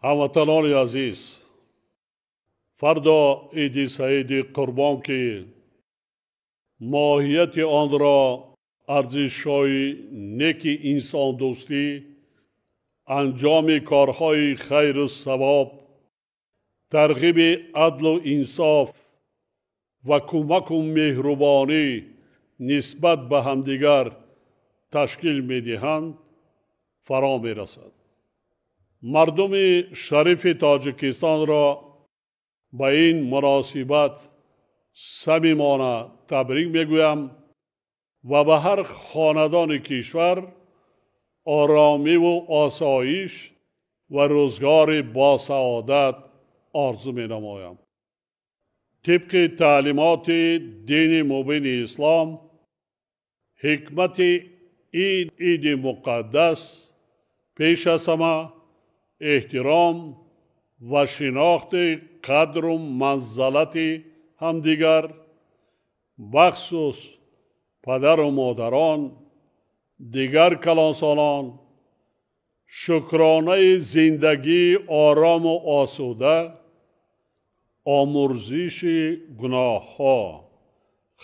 Ҳамватанони азиз, фардо Иди Саиди Қурбон, ки моҳияти онро арзишҳои неки инсондӯстӣ, анҷоми корҳои хайру савоб, тарғиби адлу инсоф ва кӯмаку меҳрубонӣ нисбат ба ҳамдигар ташкил медиҳанд, фаро мерасад. Мардуми шарифи Тоҷикистонро ба ин муносибат самимона табрик мегӯям ва ба ҳар хонадони кишвар оромиву осоиш ва рӯзгори босаодат орзу менамоям. Тибқи таълимоти дини мубини ислом, ҳикмати ин иди муқаддас пеш аз ҳама эҳтиром ва шинохти қадру манзалати ҳамдигар, бахусус падару модарон, дигар калонсолон, шукронаи зиндагии орому осуда, омӯрзиши гуноҳҳо,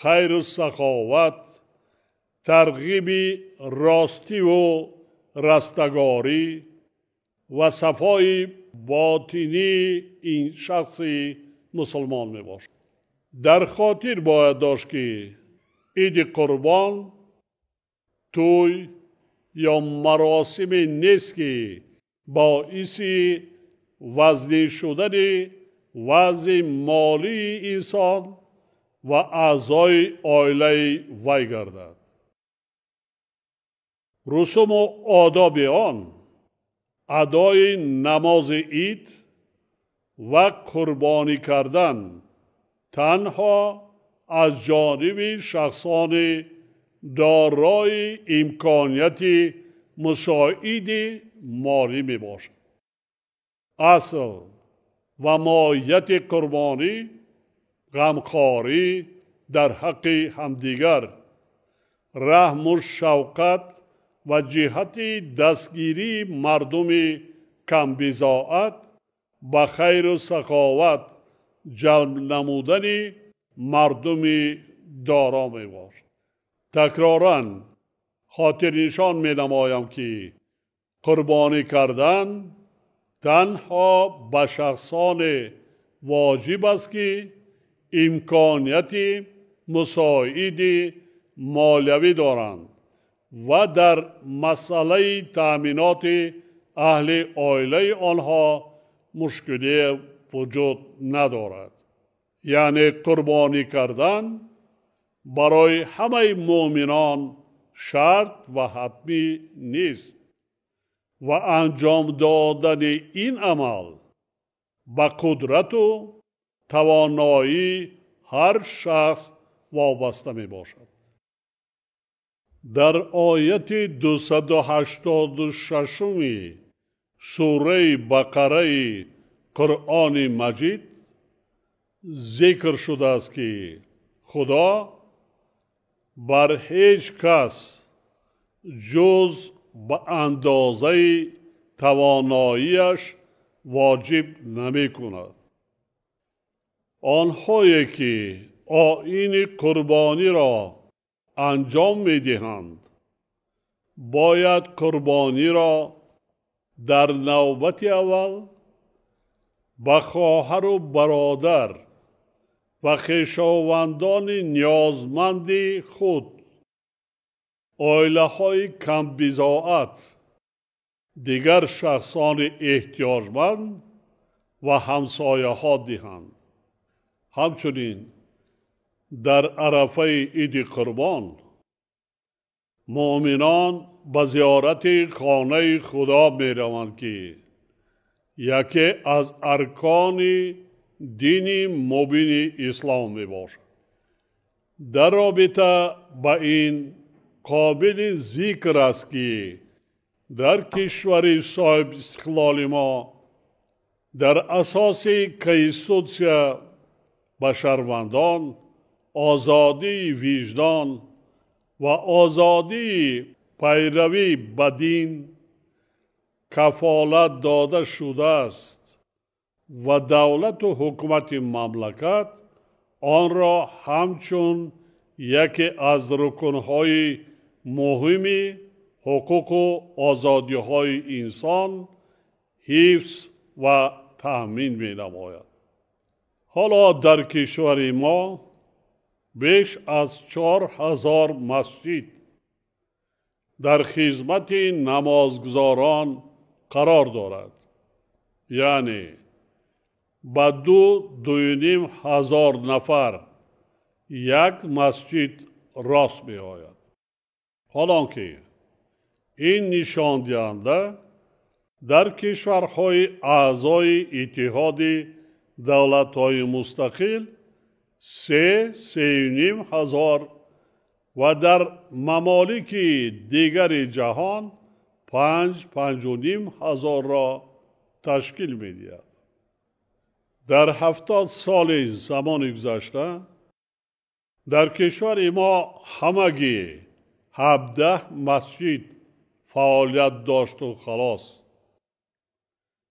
хайру саховат, тарғиби ростиву растагорӣ ва сафои ботинии ин шахси мусулмон мебошад. Дар хотир бояд дошт, ки Иди Қурбон тӯй ё маросиме нест, ки боиси вазнин шудани вазъи молии инсон ва аъзои оилаи вай гардад. Русуму одоби он адои намози ид ва қурбонӣ кардан танҳо аз ҷониби шахсони дорои имконияти мусоиди молӣ мебошад. Асл ва моҳияти қурбонӣ ғамхорӣ дар ҳаққи ҳамдигар, раҳму шавқат ва ҷиҳати дастгирии мардуми камбизоат ба хайру саховат ҷалб намудани мардуми доро мебошад. Такроран хотирнишон менамоям, ки қурбонӣ кардан танҳо ба шахсоне воҷиб аст, ки имконияти мусоиди молиявӣ доранд ва дар масъалаи таъминоти аҳли оилаи онҳо мушкиле вуҷуд надорад. Яъне қурбонӣ кардан барои ҳамаи муъминон шарт ва ҳатмӣ нест ва анҷом додани ин амал ба қудрату тавоноии ҳар шахс вобаста мебошад. Дар ояти 286-уми сураи Бақараи Қуръони Маҷид зикр шудааст, ки Худо бар ҳеҷ кас ҷуз ба андозаи тавоноияш воҷиб намекунад. Онҳое ки оини қурбониро анҷом медиҳанд, бояд қурбониро дар навбати аввал ба хоҳару бародар ва хешовандони ниёзманди худ, оилаҳои камбизоат, дигар шахсони эҳтиёҷманд ва ҳамсояҳо диҳанд. Ҳамчунин дар арафаи Иди Қурбон муъминон ба зиёрати хонаи Худо мераванд, ки яке аз аркони дини мубини ислом мебошад. Дар робита ба ин қобили зикр аст, ки дар кишвари соҳибистиқлоли мо дар асоси конститутсия ба шаҳрвандон озодии виҷдон ва озодии пайравӣ ба дин кафолат дода шудааст ва давлату ҳукумати мамлакат онро ҳамчун яке аз рукнҳои муҳими ҳуқуқу озодиҳои инсон ҳифз ва таъмин менамояд. Ҳоло дар кишвари мо беш аз 4000 масҷид дар хизмати намозгузорон қарор дорад, яъне ба 2-2,5 ҳазор нафар як масҷид рост меояд. Ҳолон ки ин нишондиҳанда дар кишварҳои аъзои Иттиҳоди давлатҳои мустақил 3-3,5 ҳазор ва дар мамолики дигари ҷаҳон 5-5,5 ҳазорро ташкил медиҳад. Дар 70 соли замони гузашта дар кишвари мо ҳамагӣ 17 масҷид фаъолият дошту халос.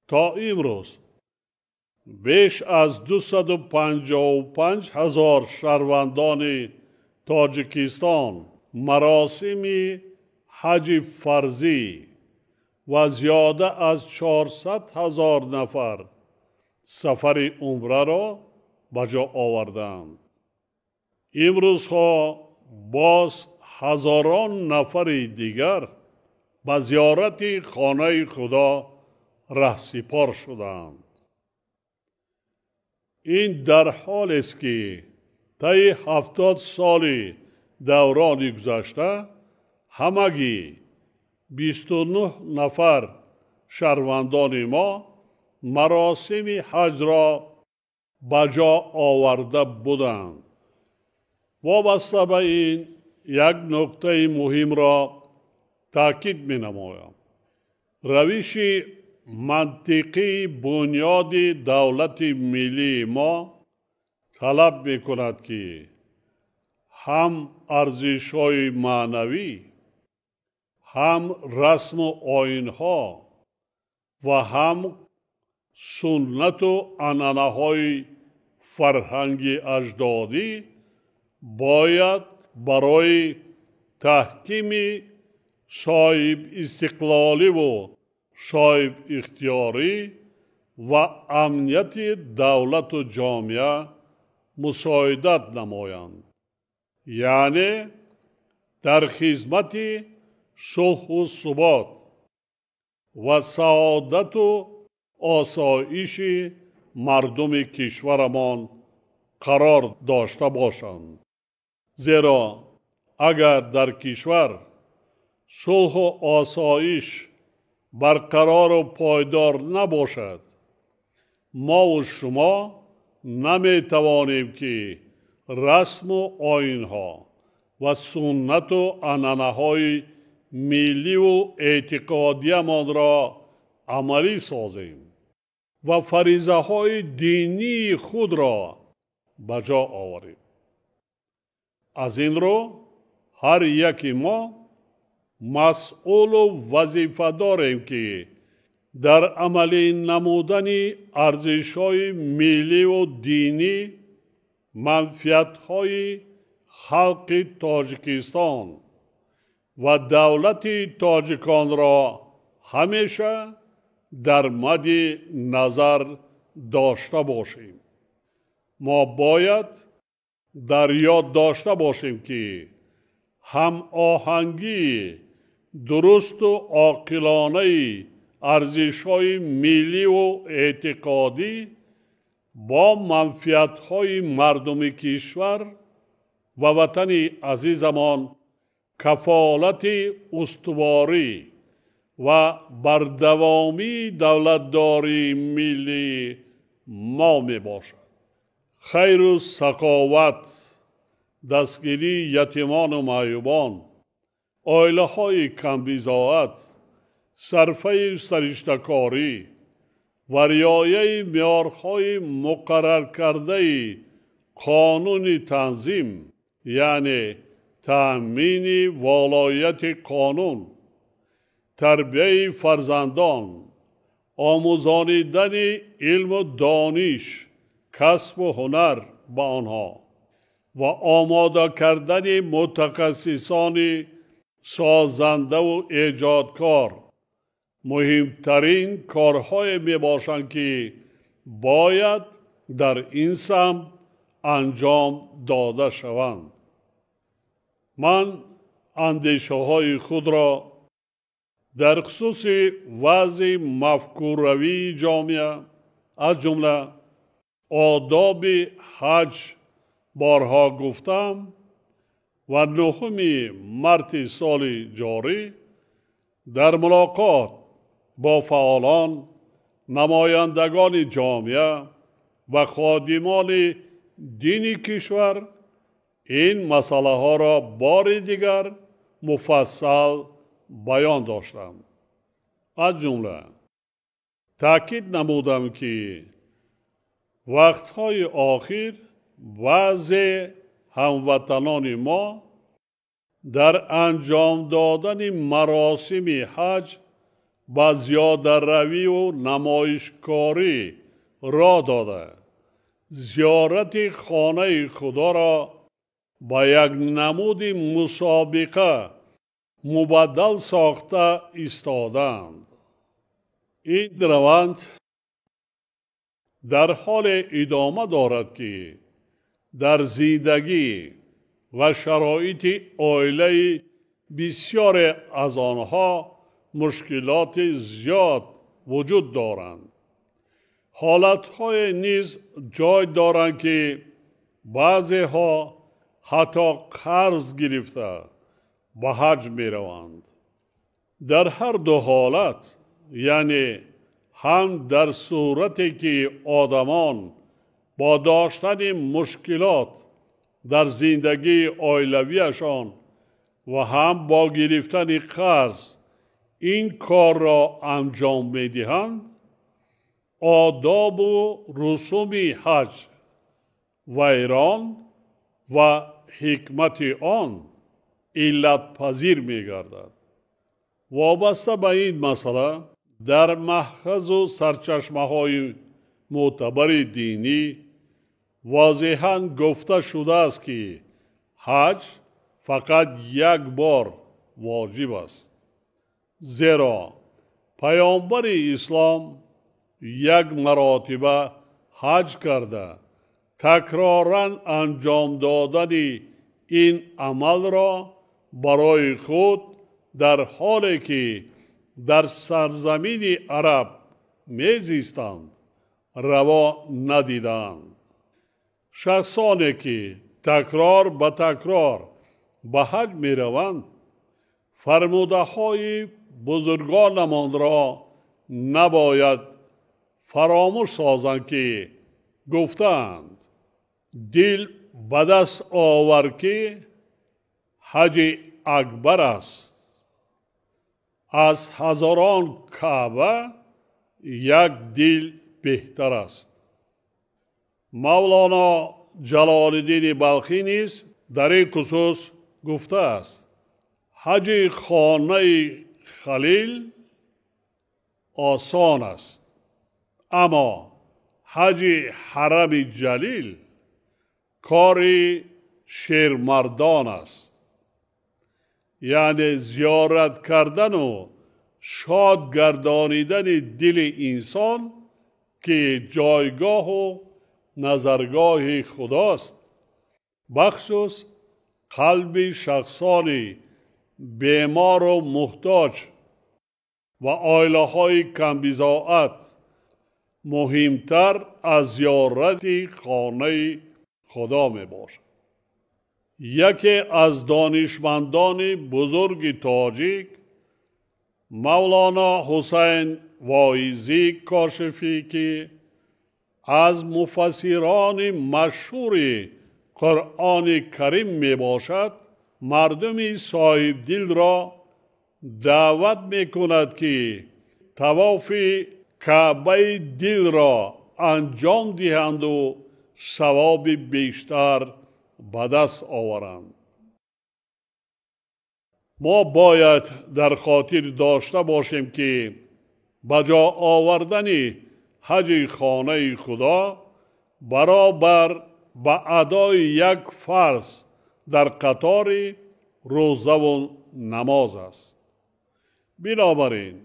То имрӯз беш аз 255 ҳазор шаҳрвандони Тоҷикистон маросими ҳаҷи фарзӣ ва зиёда аз 400 ҳазор нафар сафари умраро ба ҷо оварданд. Имрӯзҳо боз ҳазорон нафари дигар ба зиёрати хонаи Худо раҳсипор шуданд. Ин дар ҳолест ки таи 70 соли даврони гузашта ҳамагӣ 29 нафар шаҳрвандони мо маросими ҳаҷро ба ҷо оварда буданд. Вобаста ба ин як нуктаи муҳимро таъкид менамоям. Равиши мантиқии бунёди давлати миллии мо талаб мекунад, ки ҳам арзишҳои маънавӣ, ҳам расму оинҳо ва ҳам суннату анъанаҳои фарҳанги аҷдодӣ бояд барои таҳкими соҳибистиқлоливу соҳибихтиёрӣ ва амнияти давлату ҷомеа мусоидат намоянд, яъне дар хизмати сулҳу субот ва саодату осоиши мардуми кишварамон қарор дошта бошанд. Зеро агар дар кишвар сулҳу осоиш барқарору пойдор набошад, мову шумо наметавонем, ки расму оинҳо ва суннату анъанаҳои милливу эътиқодиямонро амалӣ созем ва фаризаҳои динии худро ба ҷо оварем. Аз ин рӯ ҳар яки мо масъулу вазифа дорем, ки дар амалӣ намудани арзишҳои милливу динӣ манфиатҳои халқи Тоҷикистон ва давлати тоҷиконро ҳамеша дар мадди назар дошта бошем. Мо бояд дар ёд дошта бошем, ки ҳамоҳангии дурусту оқилонаи арзишҳои милливу эътиқодӣ бо манфиатҳои мардуми кишвар ва ватани азизамон кафолати устуворӣ ва бардавомии давлатдории миллии мо мебошад. Хайру саховат, дастгирии ятимону маъюбон, оилаҳои камбизоат, сарфаи сариштакорӣ ва риояи меъёрҳои муқарраркардаи қонуни танзим, яъне таъмини волояти қонун, тарбияи фарзандон, омӯзонидани илму дониш, касбу ҳунар ба онҳо ва омода кардани мутахассисони созандаву эҷодкор муҳимтарин корҳое мебошанд, ки бояд дар ин самт анҷом дода шаванд. Ман андешаҳои худро дар хусуси вазъи мафкуравии ҷомеа, аз ҷумла одоби ҳаҷ борҳо гуфтам ва 9 марти соли ҷорӣ дар мулоқот бо фаъолон, намояндагони ҷомеа ва ходимони дини кишвар ин масъалаҳоро бори дигар муфассал баён доштам. Аз ҷумла таъкид намудам, ки вақтҳои охир баъзе ҳамватанони мо дар анҷом додани маросими ҳаҷ ба зиёдаравию намоишкорӣ роҳ дода, зиёрати хонаи Худоро ба як намуди мусобиқа мубаддал сохта истодаанд. Ин раванд дар ҳоле идома дорад, ки дар зиндагӣ ва шароити оилаи бисёре аз онҳо мушкилоти зиёд вуҷуд доранд. Ҳолатҳое низ ҷой доранд, ки баъзеҳо ҳатто қарз гирифта ба ҳаҷ мераванд. Дар ҳар ду ҳолат, яъне ҳам дар сурате ки одамон бо доштани мушкилот дар зиндагии оилавиашон ва ҳам бо гирифтани қарз ин корро анҷом медиҳанд, одобу русуми ҳаҷ вайрон ва ҳикмати он иллатпазир мегардад. Вобаста ба ин масъала дар маҳхазу сарчашмаҳои мӯътабари динӣ возеҳан гуфта шудааст, ки ҳаҷ фақат як бор воҷиб аст. Зеро паёмбари ислом як маротиба ҳаҷ карда, такроран анҷом додани ин амалро барои худ дар ҳоле ки дар сарзамини араб мезистанд раво надиданд. Шахсоне ки такрор ба такрор ба ҳаҷ мераванд, фармудаҳои бузургонамонро набояд фаромӯш созанд, ки гуфтаанд: дил ба даст овар, ки ҳаҷи акбар аст. Аз ҳазорон Каъба як дил беҳтар аст. Мавлоно Ҷалолиддини Балхӣ низ дар ин хусус гуфтааст: ҳаҷи хонаи Халил осон аст, аммо ҳаҷи ҳарами Ҷалил кори шермардон аст. Яъне зиёрат кардану шод гардонидани дили инсон, ки ҷойгоҳу назаргоҳи Худост, бахусус қалби шахсони бемору муҳтоҷ ва оилаҳои камбизоат муҳимтар аз зиёрати хонаи Худо мебошад. Яке аз донишмандони бузурги тоҷик, Мавлоно Ҳусайн Воизӣ Кошифӣ, ки аз муфассирони машҳури Қуръони Карим мебошад, мардуми соҳибдилро даъват мекунад, ки тавофи Каъбаи дилро анҷом диҳанду савоби бештар ба даст оваранд. Мо бояд дар хотир дошта бошем, ки ба ҷо овардани ҳаҷи хонаи Худо баробар ба адои як фарз дар қатори рӯзаву намоз аст. Бинобар ин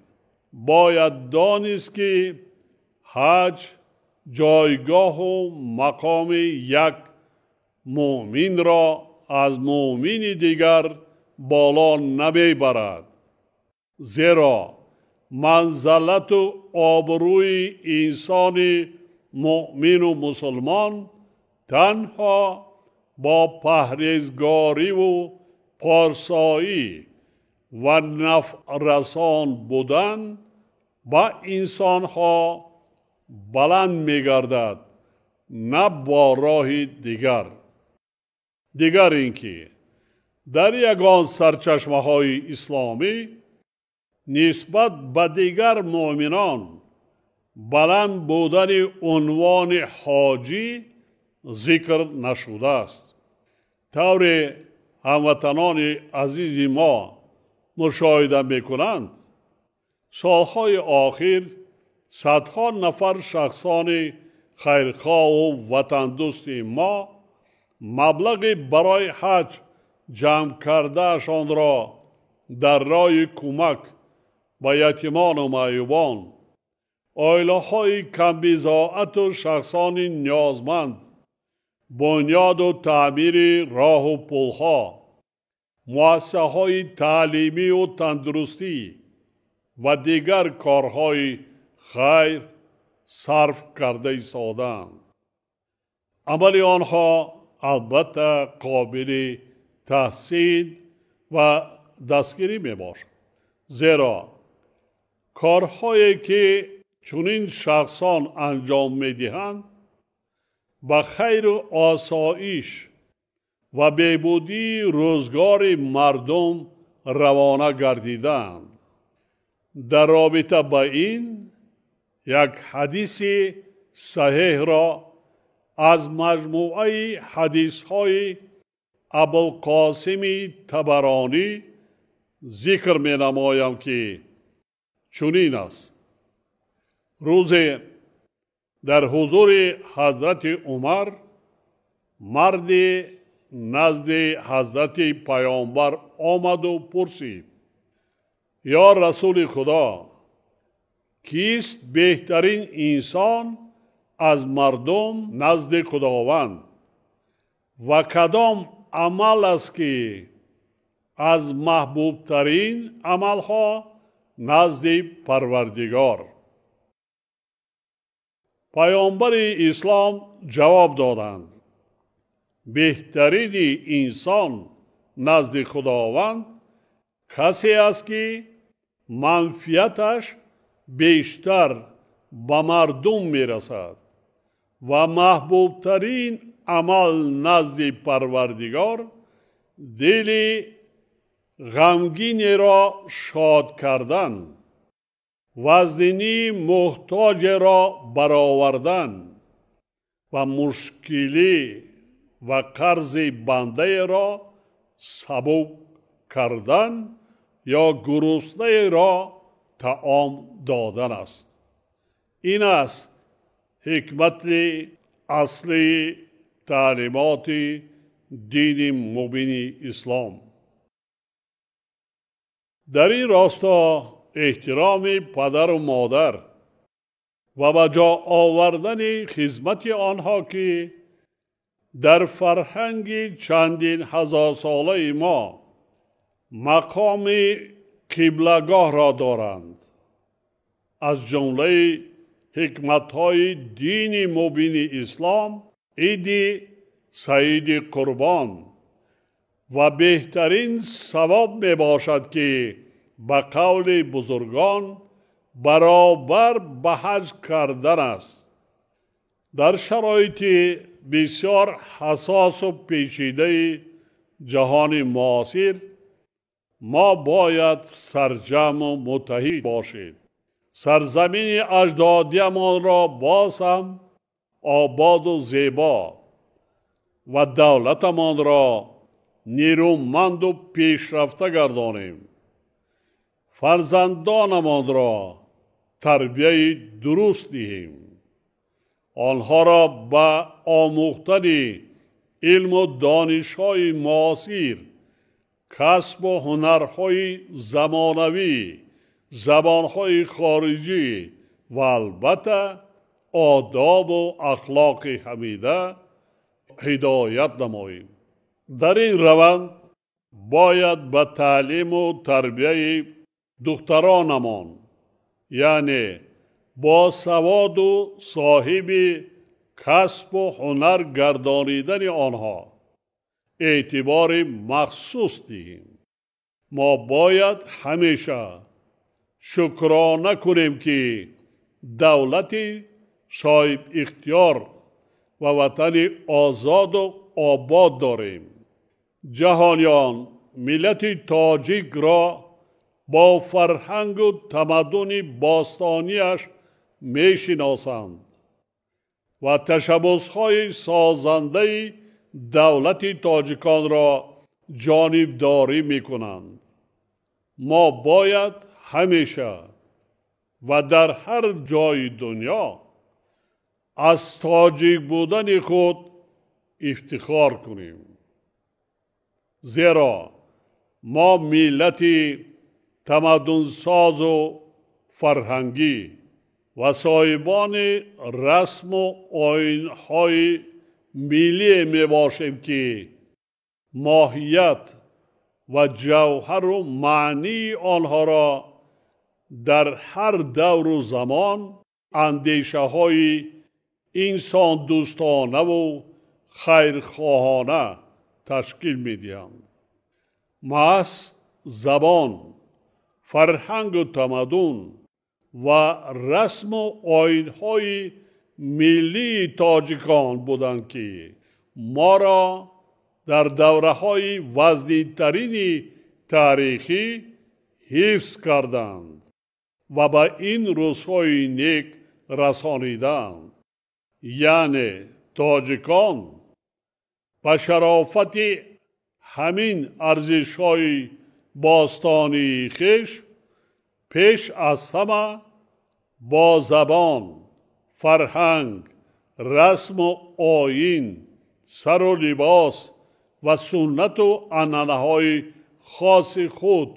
бояд донист, ки ҳаҷ ҷойгоҳу мақоми як муъминро аз муъмини дигар боло намебарад, зеро манзалату обрӯи инсони муъмину мусулмон танҳо бо паҳрезгориву порсоӣ ва нафърасон будан ба инсонҳо баланд мегардад, на бо роҳи дигар. Дигар ин ки дар ягон сарчашмаҳои исломӣ нисбат ба дигар муъминон баланд будани унвони ҳоҷӣ зикр нашудааст. Тавре ҳамватанони азизи мо мушоҳида мекунанд, солҳои охир садҳо нафар шахсони хайрхоҳу ватандӯсти мо маблағи барои ҳаҷ ҷамъ кардаашонро дар роҳи кӯмак ба ятимону маъюбон, оилаҳои камбизоату шахсони ниёзманд, бунёду таъмири роҳу пулҳо, муассисаҳои таълимию тандурустӣ ва дигар корҳои хайр сарф карда истодаанд. Амали онҳо албатта қобили таҳсин ва дастгирӣ мебошад, зеро корҳое ки чунин шахсон анҷом медиҳанд ба хайру осоиш ва беҳбудии рӯзгори мардум равона гардидаанд. Дар робита ба ин як ҳадиси саҳеҳро аз маҷмӯаи ҳадисҳои Абулқосими Табаронӣ зикр менамоям, ки чунин аст. Рӯзе дар ҳузури ҳазрати Умар марди назди ҳазрати Паёмбар омаду пурсид: ё Расули Худо, кист беҳтарин инсон аз мардум назди Худованд ва кадом амал аст, ки аз маҳбубтарин амалҳо назди Парвардигор? Паёмбари Ислом ҷавоб доданд: беҳтарини инсон назди Худованд касе аст, ки манфиаташ бештар ба мардум мерасад ва маҳбубтарин амал назди Парвардигор дили ғамгинеро шод кардан, вазнинии муҳтоҷеро баровардан ва мушкилӣ ва қарзи бандаеро сабук кардан ё гуруснаеро таом додан аст. Ин аст ҳикмати аслии таълимоти дини мубини Ислом. Дар ин росто эҳтироми падару модар ва ба ҷо овардани хизмати онҳо, ки дар фарҳанги чандин ҳазорсолаи мо мақоми қиблагоҳро доранд, аз ҷумлаи ҳикматҳои дини мубини Ислом иди Саиди Қурбон ва беҳтарин савоб мебошад, ки ба қавли бузургон баробар ба ҳаҷ кардан аст. Дар шароити бисёр ҳассосу печидаи ҷаҳони муосир мо бояд сарҷамъу муттаҳид бошем, сарзамини аҷдодиямонро боз ҳам ободу зебо ва давлатамонро нерӯманду пешрафта гардонем, фарзандонамонро тарбияи дуруст диҳем, онҳоро ба омӯхтани илму донишҳои муосир, касбу ҳунарҳои замонавӣ, забонҳои хориҷӣ ва албатта одобу ахлоқи ҳамида ҳидоят намоем. Дар ин раванд бояд ба таълиму тарбияи духтаронамон, яъне босаводу соҳиби касбу ҳунар гардонидани онҳо эътибори махсус диҳем. Мо бояд ҳамеша шукрона кунем, ки давлати соҳибихтиёр ва ватани озоду обод дорем. Ҷаҳониён миллати тоҷикро бо фарҳангу тамаддуни бостонияш мешиносанд ва ташаббусҳои созандаи давлати тоҷиконро ҷонибдорӣ мекунанд. Мо бояд ҳамеша ва дар ҳар ҷои дунё аз тоҷик будани худ ифтихор кунем, зеро мо миллати тамаддунсозу фарҳангӣ ва соҳибони расму оинҳои миллие мебошем, ки моҳият ва ҷавҳару маънии онҳоро дар ҳар давру замон андешаҳои инсондӯстонаву хайрхоҳона ташкил медиҳанд. Маҳз забон, фарҳангу тамаддун ва расму оинҳои миллии тоҷикон буданд, ки моро дар давраҳои вазнинтарини таърихӣ ҳифз карданд ва ба ин рӯзҳои нек расониданд. Яъне тоҷикон ба шарофати ҳамин арзишҳои бостонии хеш пеш аз ҳама бо забон, фарҳанг, расму оин, сару либос ва суннату анъанаҳои хоси худ,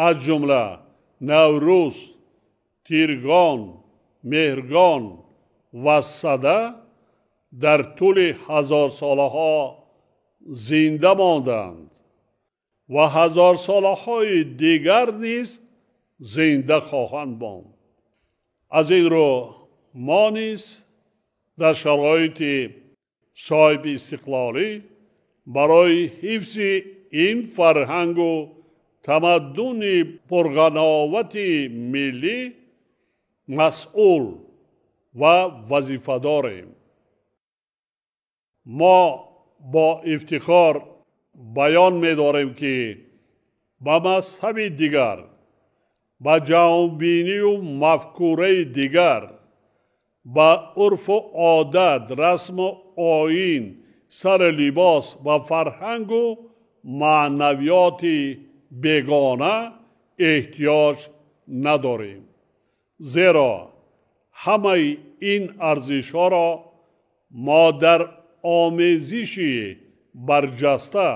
аз ҷумла Наврӯз, Тиргон, Меҳргон ва Сада дар тӯли ҳазорсолаҳо зинда монданд ва ҳазорсолаҳои дигар низ зинда хоҳанд монд. Аз ин рӯ мо низ дар шароити соҳиби истиқлолӣ барои ҳифзи ин фарҳангу тамаддуни пурғановати миллӣ масъул ва вазифадорем. Мо бо ифтихор баён медорем, ки ба мазҳаби дигар, ба ҷаҳонбинию мафкураи дигар, ба урфу одат, расму оин, сари либос ва фарҳангу маънавиёти бегона эҳтиёҷ надорем, зеро ҳамаи ин арзишҳоро мо дар омезиши барҷаста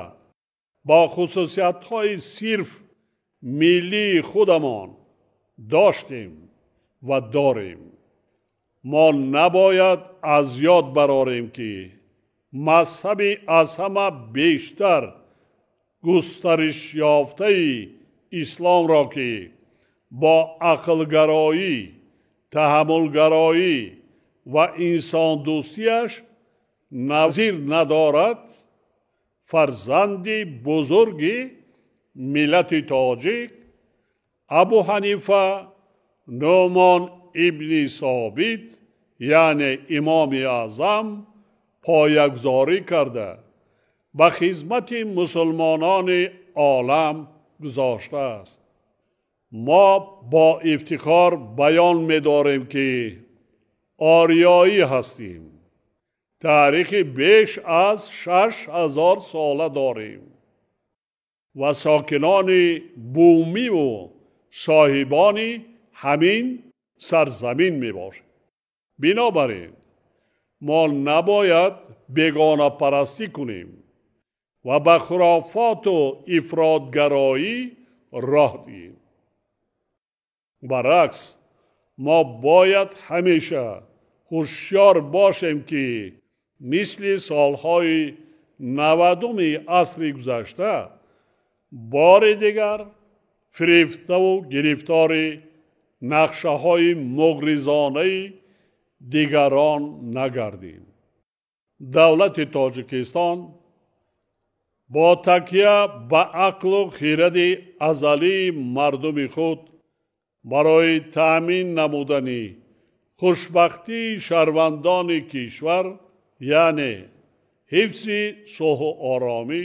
бо хусусиятҳои сирф миллии худамон доштем ва дорем. Мо набояд аз ёд барорем, ки мазҳаби аз ҳама бештар густаришёфтаи исломро, ки бо ақлгароӣ, таҳаммулгароӣ ва инсондӯстиаш назир надорад, фарзанди бузурги миллати тоҷик Абу Ҳанифа Нӯъмон ибни Собит, яъне Имоми Аъзам, поягузорӣ карда ба хизмати мусулмонони олам гузоштааст. Мо бо ифтихор баён медорем, ки ориёӣ ҳастем. таърихи беш аз 6000 сола дорем ва сокинони бумиву соҳибони ҳамин сарзамин мебошем. Бинобар ин мо набояд бегонапарастӣ кунем ва ба хурофоту ифротгароӣ роҳ диҳем. Баръакс, мо бояд ҳамеша ҳушёр бошем, ки мисли солҳои 90-уми асри гузашта бори дигар фирифтаву гирифтори нақшаҳои муғризонаи дигарон нагардем. Давлати Тоҷикистон бо такя ба ақлу хиради азалии мардуми худ барои таъмин намудани хушбахтии шаҳрвандони кишвар, яъне ҳифзи сулҳу оромӣ,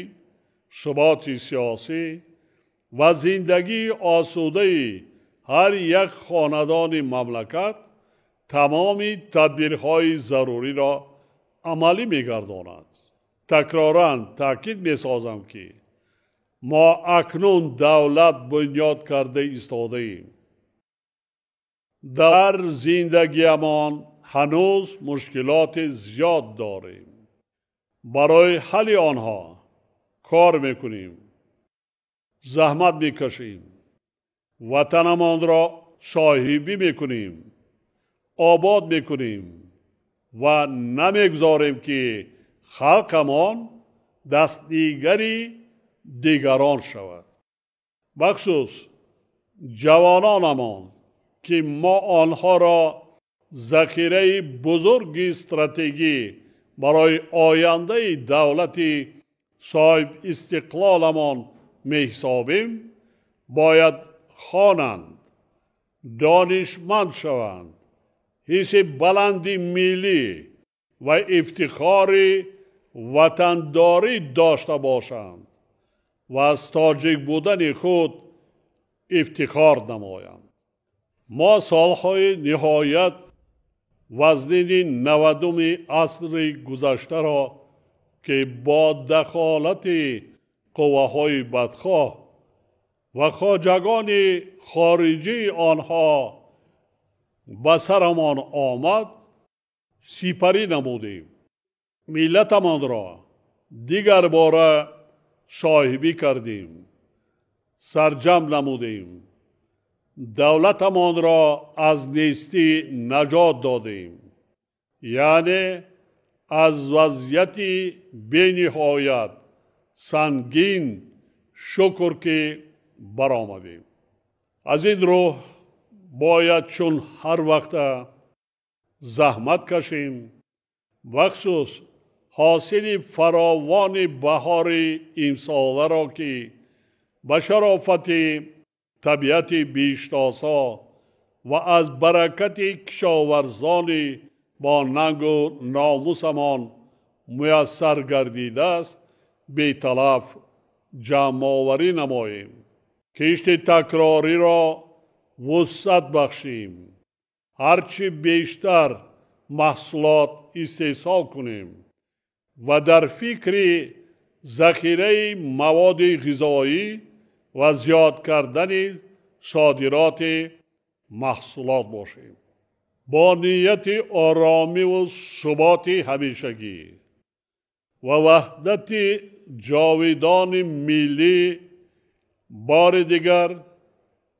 суботи сиёсӣ ва зиндагии осудаи ҳар як хонадони мамлакат тамоми тадбирҳои заруриро амалӣ мегардонад. Такроран таъкид месозам, ки мо акнун давлат бунёд карда истодаем. Дар зиндагиамон ҳанӯз мушкилоти зиёд дорем. Барои ҳалли онҳо кор мекунем, заҳмат мекашем, ватанамонро соҳибӣ мекунем, обод мекунем ва намегузорем, ки халқамон дастнигари дигарон шавад. Бахусус ҷавононамон, ки мо онҳоро захираи бузурги стратегӣ барои ояндаи давлати соҳибистиқлоламон меҳисобем, бояд хонанд, донишманд шаванд, ҳисси баланди миллӣ ва ифтихори ватандорӣ дошта бошанд ва аз тоҷик будани худ ифтихор намоянд. Мо солҳои ниҳоят вазнини 90-уми асри гузаштаро, ки бо дахолати қувваҳои бадхоҳ ва хоҷагони хориҷии онҳо ба сарамон омад, сипарӣ намудем. Миллатамонро дигарбора соҳибӣ кардем, сарҷам намудем, давлатамонро аз нестӣ наҷот додем, яъне аз вазъияти бениҳоят сангин шукр ки баромадем. Аз ин рӯ бояд чун ҳар вақта заҳмат кашем, бахусус ҳосили фаровони баҳори имсоларо, ки ба шарофати табиати биҳиштосо ва аз баракати кишоварзони бо нангу номусамон муяссар гардидааст, беталаф ҷамъоварӣ намоем, кишти такрориро вусъат бахшем, ҳарчи бештар маҳсулот истеҳсол кунем ва дар фикри захираи маводи ғизоӣ ва зиёд кардани содироти маҳсулот бошем. Бо нияти оромиву суботи ҳамешагӣ ва ваҳдати ҷовидони миллӣ бори дигар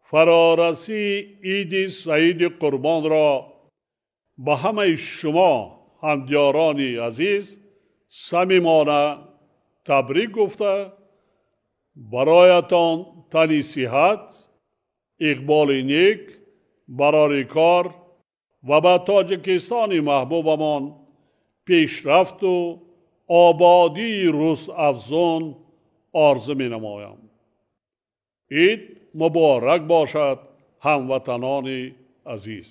фарорасии иди Саиди Қурбонро ба ҳамаи шумо ҳамдиёрони азиз самимона табрик гуфта, бароятон тани сиҳат, иқболи нек, барори кор ва ба Тоҷикистони маҳбубамон пешрафту ободии рӯзафзун орзу менамоям. Ид муборак бошад, ҳамватанони азиз.